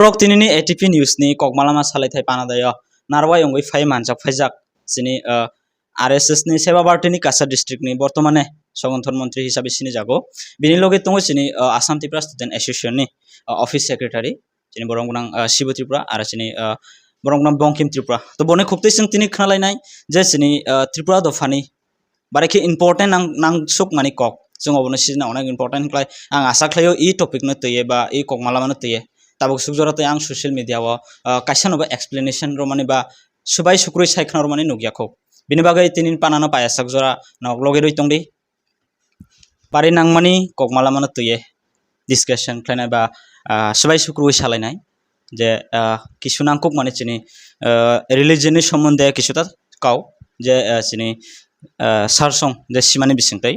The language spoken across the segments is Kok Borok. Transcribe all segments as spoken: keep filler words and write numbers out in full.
Borok tinini A T P News ni kokmalama salaithai panadaio narwai wngwi phai manjak phaijak chini, ah, R S S ni Seva Bharti ni Cachar district ni bortomane Sogonthor montri hisabe sinijago. Bini loge tongo chini, ah, Assam Tripura Student Association ni, ah, office secretary, chini borok wngnang, ah, Shibu Tripura, aro chini, ah, borok wngnang Bongkim Tripura. To boni khuktwi chwng tini khwnalainai je chini, ah, Tripura dophani barekhe important nang, nangsukmani kok. Chwng obono sijna onek important khlai. Ang asa khlaio e topic no twiye ba e kokmalamano twiye. Tabuk sukjora tei ang social media o, ah, kaisa nobo explanation romani ba subai sukrui sai khna romani nukya kho. Bini bagwi tini panano payasajak jora nok logi rwi tongdi. Pari nangmani kokmalamano twiye discussion khlainai ba, ah, subai sukrui salainai. Je, ah, kisu nangkukmani chini, ah, religion ni somonde kisuta kau je, ah, chini, ah, sarsong je simani bisingtwi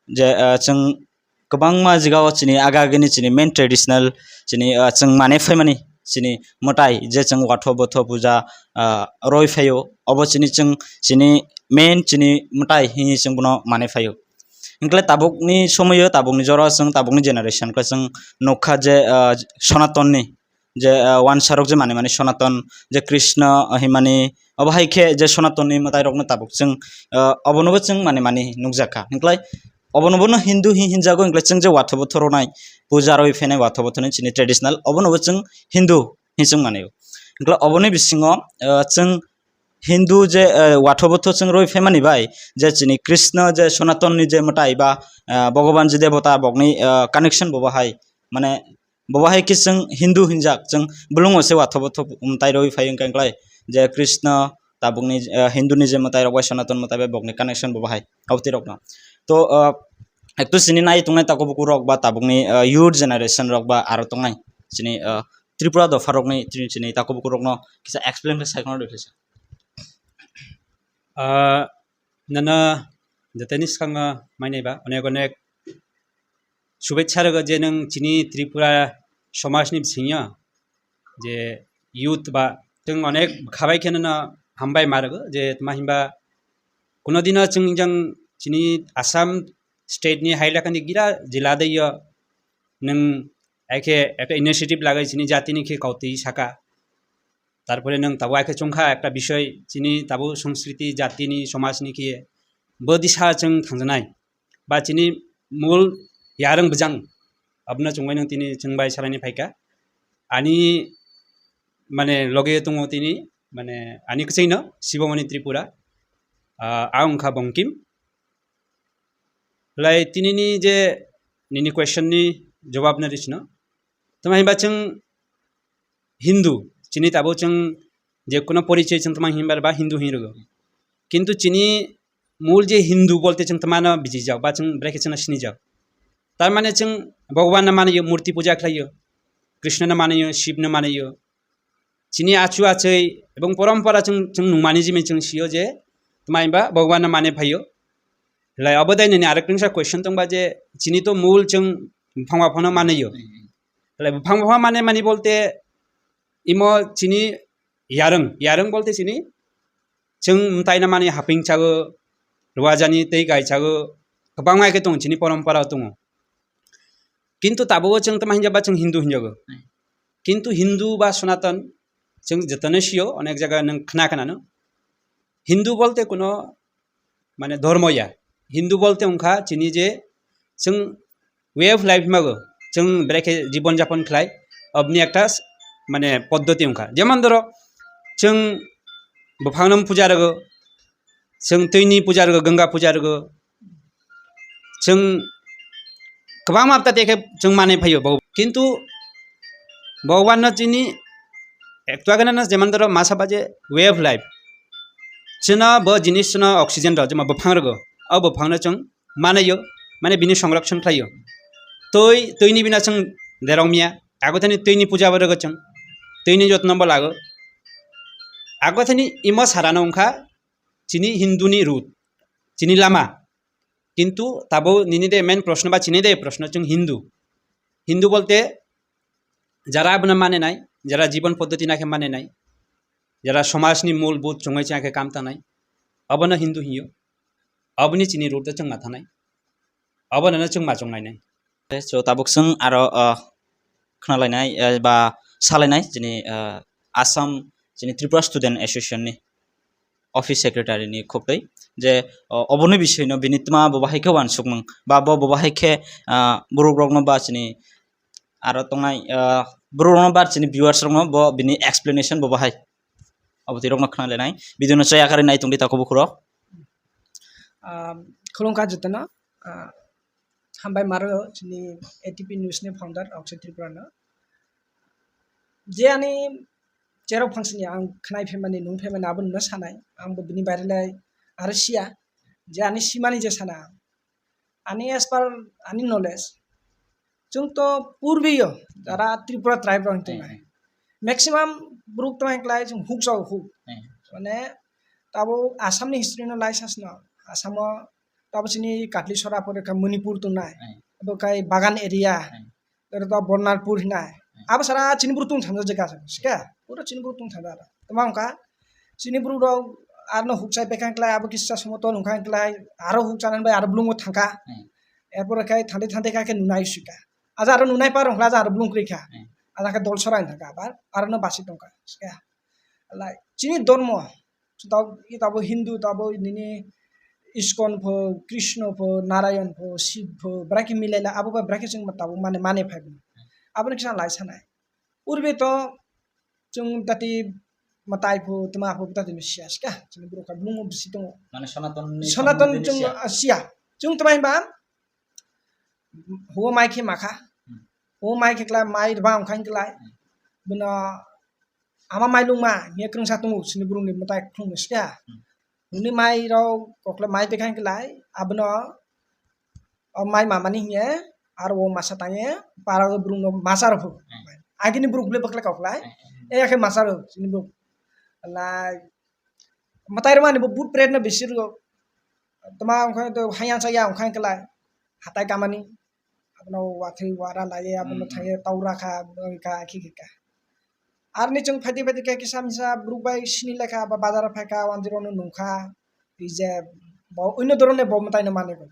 je, ah, chwng kwbangma jagao chini aga agini chini main traditional chini, ah, chwng mane phaimani chini mwtai je chwng watho botho puja, ah, roi phaio, obo chini chwng chini main chini mwtai hinwi chwng bono mane phaio. Hinkle tabukni somoio, tabukni jora chwng tabukni generation khe chwng nukha je, ah, Sonatonni je, ah, wansarok je mane mane Sonaton je Krishna, ah, himani obo hai khe je Sonatonni mwtairokno tabuk chwng, ah, obonobo chwng mane mane nukjakha. Hinkhlai obonobono Hindu hi hinjago, hinkhlai chwng je wathobo thoronai puja rwi phainai wathobo thonai chini traditional obonobo chwng Hindu hi chwng manaio. Hinkhlai oboni bisingo, ah, chwng Hindu je, ah, wathobo tho chwng rwi phaimani bai je chini Krishna je Sonatonni je mwtai ba, ah, Bhogoban je debota bokni, ah, connection bobo hai mane Bo bahai khe chwng Hindu hinjak, chwng bwlwngo se wathobo thop-, mwtai rwi phai wngkha, wngkhlai je Krishna tabukni, eh, Hinduni je mwtai rok bai Sanatan mwtai bai bokni connection bo bahai, abo twi rokno. To, eh, ektu chini nai tongnai takhuk bukhuk rok ba tabukni, eh, youth generation rok ba aro tongnai chini, eh, Tripura dopha rokni chini, chini takhuk bukhuk rokno kisa explain khe sai khna rw khe sa. Ah, nono jotoini swkango mainai ba onek onek Shubhechha rwgo je nwng chini Tripura somajni bisingyo je youth ba chwng onek khabai khe nono hambai ma rwgo je tma himba kuno dino chwng jang chini Assam state ni hailakani gira jila de yo nwng aike ekta initiative lagai chini jatini khe kautwi saka. Tarpore nwng tabuk aike chwngkha ekta bisoi chini tabuk sanskriti jatini somajni khe bo disa chwng thangjanai. Ba chini mul yarwng bwjang abono chwngbai nwng tini chwngbai salaini phaikha. Ani mane loge tongo tini mane ani kwchwino Shibomoni Tripura, ah, a wngkha Bongkim. Lai tinini je nini question ni jawab na risino. Tama himba chwng Hindu, chini tabuk chwng je kono porichoi chwng tama himba ba Hindu hinwi rwgo. Kintu chini mul je Hindu bolte chwng tama no bijijak ba chwng brekhe chwngno sinijak. Tar mane chwng Bhagwan no manayo, murti puja khlaio, Krishna no manayo, Shiv no manayo. Chini achu achai ebong porompora chwng, chwng nungmani jimi chwng sio je tama himba Bhagwan no mane phaio. Lai obo dai nini arek tingsa question tongba je chini to mul chwng buphang buphang no manayo. Lai buphang buphang mane mani bolte imo chini yarwng, yarwng bolte chini chwng mtai na mani haping chago, rwajani tei gai chago, kwbangma khe tongo chini porompora tongo. Kintu tabuk chwng tama hinjaba chwng Hindu hinjago. Kintu Hindu ba Sanatan chwng jotono sio onek jaga nwng khna khna no. Hindu bolte kuno mane dhormo ya. Hindu bolte wngkha chini je chwng way of life himago, chwng brekhe jibon japon khlai, obni ekta s-, mane poddoti wngkha. Jemon dhoro, chwng buphangno puja rwgo, chwng twini puja rwgo, Ganga puja rwgo, chwng kwbangma bta tekhe chwng manwi phaio. Bo-, kintu Bhagwan no chini ekta gana no jemon dhoro masa baje way of life. Chwngno bo jinis chwngno oxygen rw, jemon buphang rwgo, o buphangno chwng manayo, mane bini songrokshon khlaio. Twi, twini bina chwng derok miya, agothani twini puja bo rwgo chwng, twini jotno bo lago. Agothani imo sarano wngkha chini Hinduni root, chini lama. Kintu tabo nini de main proshno ba chini de proshno chwng Hindu. Hindu bolte jara abono mane nai, jara jibon poddoti nakhe mane nai, jara somajni mul but chungwi chakhe kam tanai, abono Hindu hinyo. Aboni chini root de chwng ma thanai. Abono no chwng ma chwng nainai. So tabuk chwng aro, ah, khwnalainai, eh, ba salainai chini, ah, Assam chini Tripura Student Association ni office secretary ni khobtwi je, o, oboni bisino bini tma bo bahai khe uansukmung ba bo bo bahai khe, ah, borok rokno ba chini aro tongnai, ah, borok rokno ba chini viewers rokno bo bini explanation bo bahai. Abo twi rokno khna lenai. Video no chaya karwi nai tongdi takhuk bukhurok. Ah, khulumkha jotono, ah, hambai maro chini A T P News ni founder Akshay Tripura no. Je ani cherok phangsini ang khnai phaimani, nung phaimani abo no sanai. Ang bo bini baire lai aro siya. Je ani simani je sana. Ani as per ani knowledge, chwng to purbiyo jara Tripura tribe rok Hmm, tongnai. Hmm. Maximum borok to hwnklai chwng huk sao huk. Hmm. Mane tabo Assam ni history no lai sasno. Assam o tabo chini Katli sora pore kha Manipur tongnai. Hmm. Abo kai Bagan area. Hmm. Aro to Bornarpur hinai. Hmm. Abo sara chini borok tung thangja jaga se. Sika, pura chini borok tung thangja. Tama wngkha, chini borok rok arno huk sai bekha wngklai, abo kisa somoto wngkha wngklai, aro huk chana bai aro blung thangkha. Hmm. Erpore khai thante thante kha khe nunai sika. Aja aro nunai par wngkha, aja aro blung kwrwi kha. Hmm. Aja khe dol sorai thangkha abar, aro no basi tongkha. Sika. Lai, chini dormo, tabo, i tabo Hindu, tabo nini Iskon pho, Krishna pho, Narayan pho, Shiv pho, bwraki milaila, abo bai bwraki chwng tabo mane, mane phai bono. Aboni kisa lai sanai. Urbe to chwng tati matai pho, tma pho, tati no siya sika. Chini borok kha blung bisi tongo. Mane Sonaton ni Sonaton Sonaton ni chwng, siya. Ah, siya. Chwng tma himba, huo mai khe makha. Hmm. Huo mai khe klai, mai rwma wngkha wngklai. Hmm. Bono ama mailungma hiya kwrwngsa tongo, chini borokni mwtai khulumni sika. Hmm. Nini mai rok kokle mai bekha wngklai, abono o mai mamani hiye, aro o masa tangye, para o borokno masa rw phu. Hmm. Agini borok le bokle koklai, Hmm, hmm, hmm. E khe masa rw, chini borok. Lai, mwtai rwmani bo but pretno bisi rw. Tma wngkha to hayang saya wngkha wngklai, hatai kamani. Abono watwi wara laiye, abono Hmm, hmm. thangye taura kha, wngkha, akhi khe kha. Arni chwng phaidi phaidi khe kisa misa borok bai sini lekha ba bazar phai kha, wanjwk rokno nung kha. Ei je bo, oino dhoroner bo mwtai no mane kok.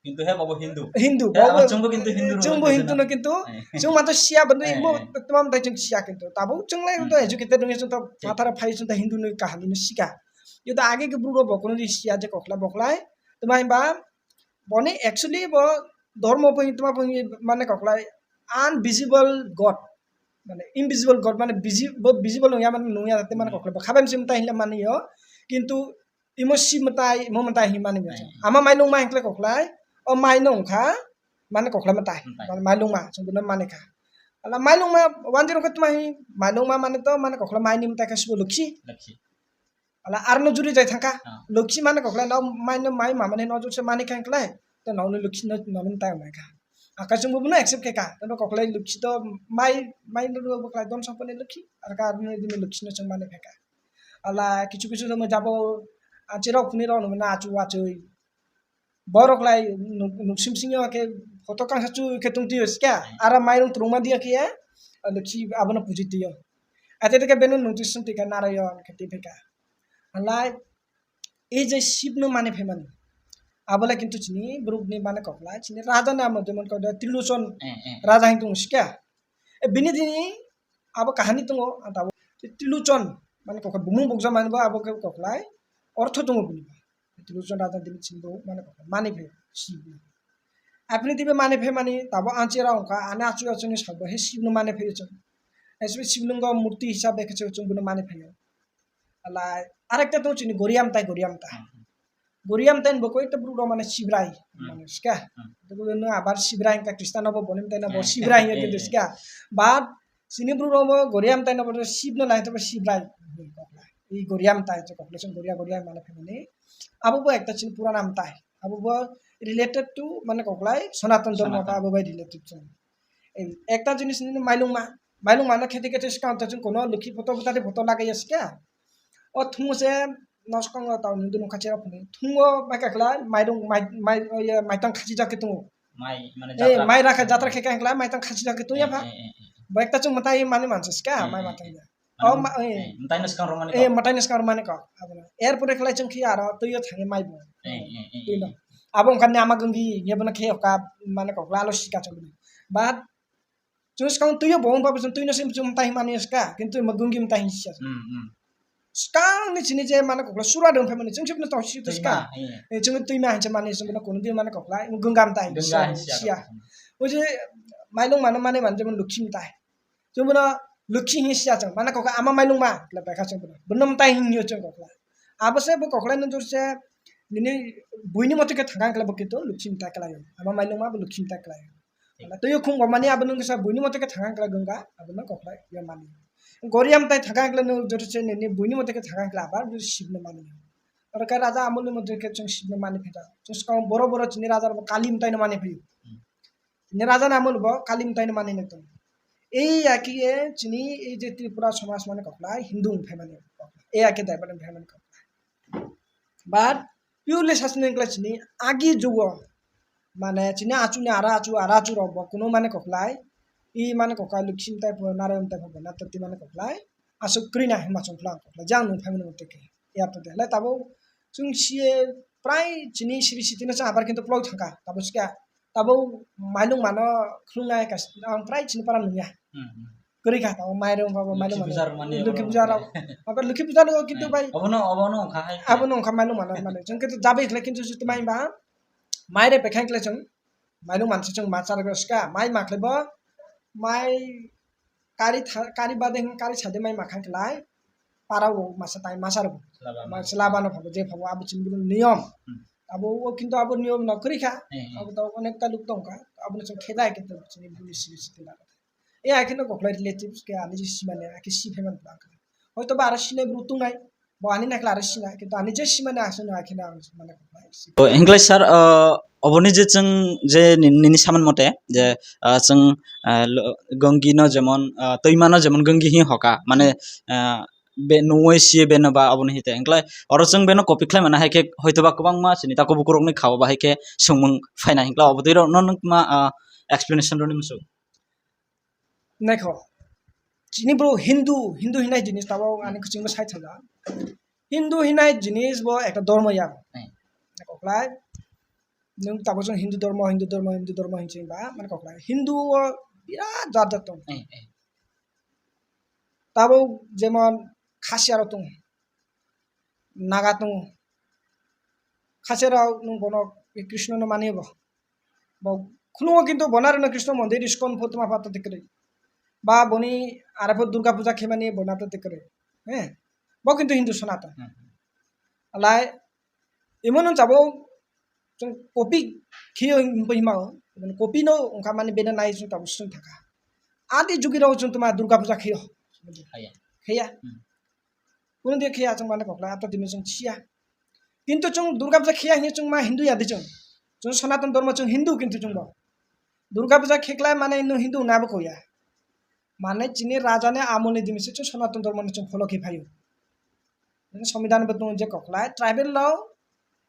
Kintu he bo bo Hindu. Hindu, He, bo abo bo, chwngbo kintu Hindu rok chwngbo hintu Hindu no no. Kintu, Eh. Chwng ma to siya, bo Eh, imo eh. Tma mwtai chwng siya kintu. Tabo chwng lai Hmm. to educated wngya chwng to Hmm. phathar phai chwng to Hindu ni kaham no sika. Yo to age ke borok bo kono siya je kokla boklai. Tma himba, boni actually bo dhormo pungwi tma pungwi mane koklai unvisible God. Mane invisible God mane visi-, bo visible nungya mane nungya jate mane Hmm. koklai. Bo khabai msim ta hinle mane yo. Kintu imo si mwtai, imo mwtai hin mane yo. Hmm. Ama mailung ma hinkle koklai. O mai nung kha mane koklai mwtai. Mwtai. Mane mailung ma, chwng bono mane kha. Ala mailung ma wanjiro khe tma hi, mailung ma mane to mane koklai mai ni mwtai kha sibo Lokhi. Lokhi. Ala arno juri jai thangkha. Ah. Lokhi mane koklai no mai no mai mamani no jurse mani khan klai. To no ni Lokhi no, no ni tai mai kha. Aka chwng bo no accept khe kha. To koklai Lokhi to mai, mai no bo klai don sampani Lokhi. Ar ka arno ni Lokhi no chwng mani kha kha. Ala kichu kichu to jabo achirok phuni rok no na achu achoi. Borok lai nuk, nuk sim sing yo khe photo kangsa chu khe tung tiyo sika. Hmm. Ara mairung turungma diya khe ya, Lokhi abono puji tiyo. Ate teke beno notice sung tika Narayan khe twi phika. Halai, ei je Shiv no mane phaimani. Abola kintu chini borok ni mane koklai, chini raja ni amo jemon kok Trilochon Hmm, hmm. Raja hin tung sika. E bini dini abo kahani tongo, ang tabuk Trilochon, mane koklai bumung bukja mani bo abo khe koklai, ortho tongo bini bo. Trilochon raja dini chini bo mane koklai, mani phe Shiv no. Apni dibe mani phe mani, tabo anchi ra wngkha, ani achu achu ni sabo he Shiv no mani phe chwng. Esbe Shiv lingo murti hisab khe chwng bono mani phe. Alai, arekta tongo chini Goriamtai, Goriamtai. Hmm. Goriamtai bo koi ta borok rok mane Sibrai, Hmm. mane sika. Hmm. Tei no abar Sibrai ka Krista no bo bonim tai no bo Hmm. Sibrai Hmm. ya sika. But chini borok rok bo Goriamtai no bo Shiv no lai to bo Sibrai. I Goriamtai to koklai chwng Goria Goria mane phe mani. Abo bo ekta chini purana mwtai. Abo bo related to mane koklai Sanatan Dhormo Sanatan. Abo bai related chwng. Ei, ekta jinis nini mailungma, mailungma no khete khete swkang to chwng kono Lokhi photo bwtari photo lagaiya swkang. O thungo se noskang o tao nungdi nungkha cherok phunui. Thungo mai kakla mairung, mai, mai, o ye, maitang khachi jak khe tongo. Mai, mane Eh, jatra. Mai rakha jatra khe kakla maitang khachi jak khe tongya Eh, pha. Eh, eh, eh. Bo ekta chwng mwtai mani mansa swkang, Eh, mai eh, matang eh. ya. Mane, O ma, eh. Eh, mwtai no swkang rwmani Eh, kok. Mwtai no swkang rwmani kok. Abono. Erpore khlai chwng khe aro twiyo thangwi mai bo. Eh, eh, eh, Twi no. eh. Abo wngkha ni ama gwngi, ye bono khe oka, mane kok lalo sika chwng. But Chwng swkang twiyo bo wng ba bo chwng twino se chwng tai hwnmani ska, kintu imo gungi mtai hwnwi siya. Hmm, hmm. Swkangni chini je mane kokla sura de wngphai mani, chwng se bono tongsi to ska. Twima, eh. Eh, chwng twima hinse mani, chwng bono kono din mane kokla, imo gunga mtai hinwi Gunga siya, hinwi siya siya. Kokla. O je mailung mano mane mani jemon lukhi mtai. Chwng bono lukhi hinwi siya chwng, mane kokla ama mailung ma, kla bai kha chwng bono. Bono mtai hinwi chwng kokla. Abo se bo kokla no jor se nini buini mote khe thangkha kla bo kintu lukhi mtai kla yo. Ama mailung ma bo lukhi mtai kla yo. Thik. Ala twiyo khum gomani abo nwng kisa buini mote khe thangkha kla gunga, abo no kokla yo mani. Goriam tai thangkha kla nwng jor se nini buini mote khe thangkha kla abo sibno mani. Oro khe raja amolni mote khe chwng sibno mani phaida. Chwng swkang boro boro chini raja rok kali mtai no mani phaio. Hmm. Chini raja ni amol bo kali mtai no mani nai tongo. Ei ya khe ye chini ei je Tripura somaj mane kokla Hindu wng phai mani. Ei ya khe daiba wng phai mani kokla. But purely sasini wngkla chini agi jugo mane chini achu ni ara achu, ara achu rok bo kuno mane kokla. I mane kokla Lukhi mtai pho, Narayan mtai pho bo na tati mane kokla. Aswk kwrwi na hwnba chwng phlang kokla. Jang nung phai mani mote khe. Ya to de. Lai tabuk chwng siye prai chini sibi sitino chwng abar kintu phloi thangkha. Tabuk sikha, tabuk mailung mano khulungnai kaisa, ang prai chini para nungya. Hmm, hmm. Kwrwi kha tabuk mairung babo mailung Lukhi mano. Puja rok mani Lukhi oro puja rok. Abo Lukhi puja rok kintu Eh, bai obono, obono wngkha hai khe. Abono wngkha mailung mano mani. Chwng kintu jabi khlai kintu si twmai ba. Mai re pekhain khlai chwng. Mailung mansi chwng ma charwk ska. Mai ma khlai bo. Mai kari tha-, kari bade hwn kari sade mai makhan khlai para o masa tai masa rw. Slaba Ma-, slaba no phabo je phabo abo chini bini niyom. Hmm. Abo o kintu abo niyom no kwrwi kha. Eh, eh. Abo to onek ta luk tong kha. Abo no chwng khedai kintu chini bini siri siri na. E ai kheno koklai relatives ke ani je simane, ai khe si phaimani bwkha. Hoito ba aro sinai bru tongnai. Bo ani naikhe aro sina, kintu ani je simani aswk no, ai kheno ang mane koklai si. To, hinklai sir, uh, oboni je chwng je ni-, nini saman mote je, uh, chwng, uh, lo-, gongi no jemon, uh, twima no jemon gongi hin hoka, mane, uh, be nuwi siye beno ba oboni hite. Hinklai oro chwng beno copy khlai mano hai khe hoito ba kwbangma chini tako bukurok ni khao ba hai khe swngmung phaina hinklai obotwi rok no nung ma, uh, explanation rwni muchung. Naikho, chini bro Hindu, Hindu hinai jinis tabo ani kuching bo sai thala. Hindu hinai jinis bo ekta dormo ya. Hmm. Koklai, nung tabo chwng Hindu dormo, Hindu dormo, Hindu dormo hinching ba, mane koklai. Hindu o birat jat jat tong. Hmm, hmm. Tabo jemon Khasi aro tong. Naga tongo. Khasi rok nwng bono Krishna no mani bo. Bo khulungo kintu bonari no Krishna mondir iskon pho tma pata tikri. Ba boni are pho Durga puja khemani bona to tikri. He. Bo kintu Hindu Sanatan. Hmm. Alai imo no jabo chwng copy khiyo himbo himao. Copy no wngkha mani bena nai chwng tabo swng thaka. Adi jugi rok chwng tma Durga puja khiyo. Khaya. Khaya. Hmm. Kuno dia khiya chwng mane koklai, ata tini chwng siya. Kintu chwng Durga puja khiya hinwi chwng ma Hindu ya di chwng. Chwng Sanatan dormo chwng Hindu kintu chwng bo. Durga puja khiklai mane no Hindu na bo koya. Mane chini raja ni amol ni dimi se chwng Sanatan dormo ni chwng follow khi phaio. Nini somidan bo tongo je koklai, tribal lo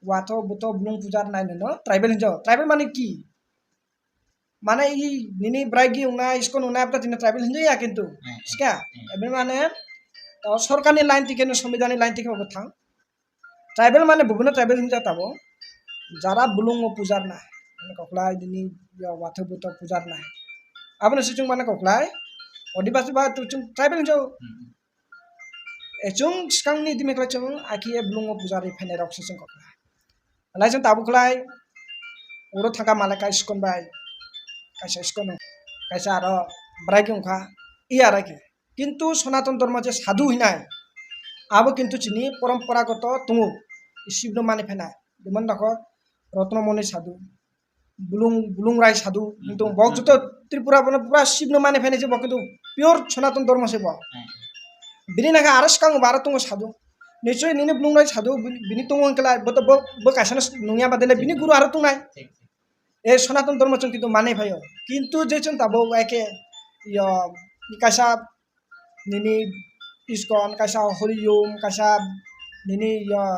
watho butho bulung puja nai no tribal hinjo. Tribal mane ki? Mane i nini brai gi wngnai, iskon wngnai, abta tini tribal hinjaya kintu. Hmm, hmm. Ska, hmm. Eboni mane, o, sorkarni line tike no, sombidani line tike bo thang. Tribal mane bubuno tribal hinja tabo. Jara bulungo pujar na. Mane koklai nini ya watho buto pujar na. Abono se chwng mane koklai. Odibasi ba tu chwng tribal hinjo. Hmm, hmm. E, chwng swkangni dimi khlai chwng akhe bulungo puja ri phainai rok se chwng koklai. Lai chwng tabuk khlai oro thangkha malai kai iskon bai. Kaisa iskon, kaisa aro bwrai khe wngkha. I aro khe. Kintu Sanatan Dharma je sadhu hinai, abo kintu chini poramporagoto tongo. Shibno mani phainai. Jemon dakho Ratnamoni sadhu. Bulung, Bulung Rai sadhu, hmm, kintu hmm, bok hmm, joto Tripura bono pura Shibno mani phainai je bok kintu pure Sanatan Dharma se bo. Hmm. Bini nangkha aro swkang bo aro tongo sadhu. Nichoi nini Bulung Rai sadhu bini, bini tongo hwnkhe lai bo to bo, bo kaisa no nungya ba dele bini guru aro tongnai. Thik, thik. E Sanatan Dharma chwng kintu mani phaio. Kintu je chwng tabuk eke yo kaisa nini iskon, kaisa Hori Om, kaisa nini yo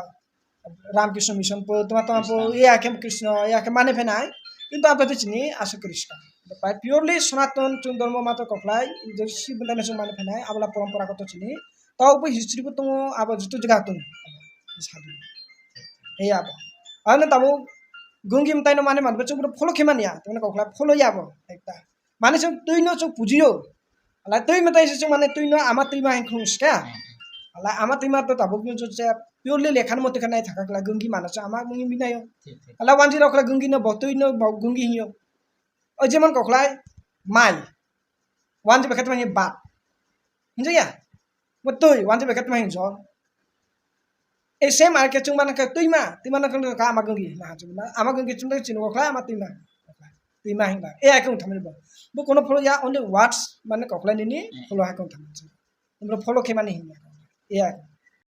Ram Krishna Mission po, tuma tuma po, Krishna. Iya khe Krishna, iya khe mani phainai. Kintu abo to chini aswk kwrwi swkang. Bai purely Sanatan chwng dharma mata koklai, je si bwlai na chwng mani phainai, abla parampara koto chini. Tau bo history bo tongo, abo joto jaga tongo. Sadhu. Iya bo. Ano tamo gungi mtai no mani man, bo chwng follow khe mani ya, tamo koklai follow ya bo, ekta. Mane chwng twi no chwng pujiyo. Ala twi ma tai se chwng mane twi no ama twi ma hin khung ska. Ala ama twi ma to tabuk no chwng se purely lekhan mo twi khanai thaka kla gungi mana chwng ama gungi binayo. Ala wanji rok kla gungi no bo twi no bo gungi hinyo. O jemon koklai mai. Wanji bekhet ma hin bat. Hinja ya? Bo twi, wanji bekhet ma hin jol. E same ar ke chwng mana ke twi ma, twi mana ke ka ama gungi na chwng na. Ama gungi chwng chwng koklai ama twi ma. Twi ma hin ba. E ai kung thamani bo. Bo kono follow ya only words mane koklai nini follow ha kung thamani. Umro follow khe mani hin. E ai.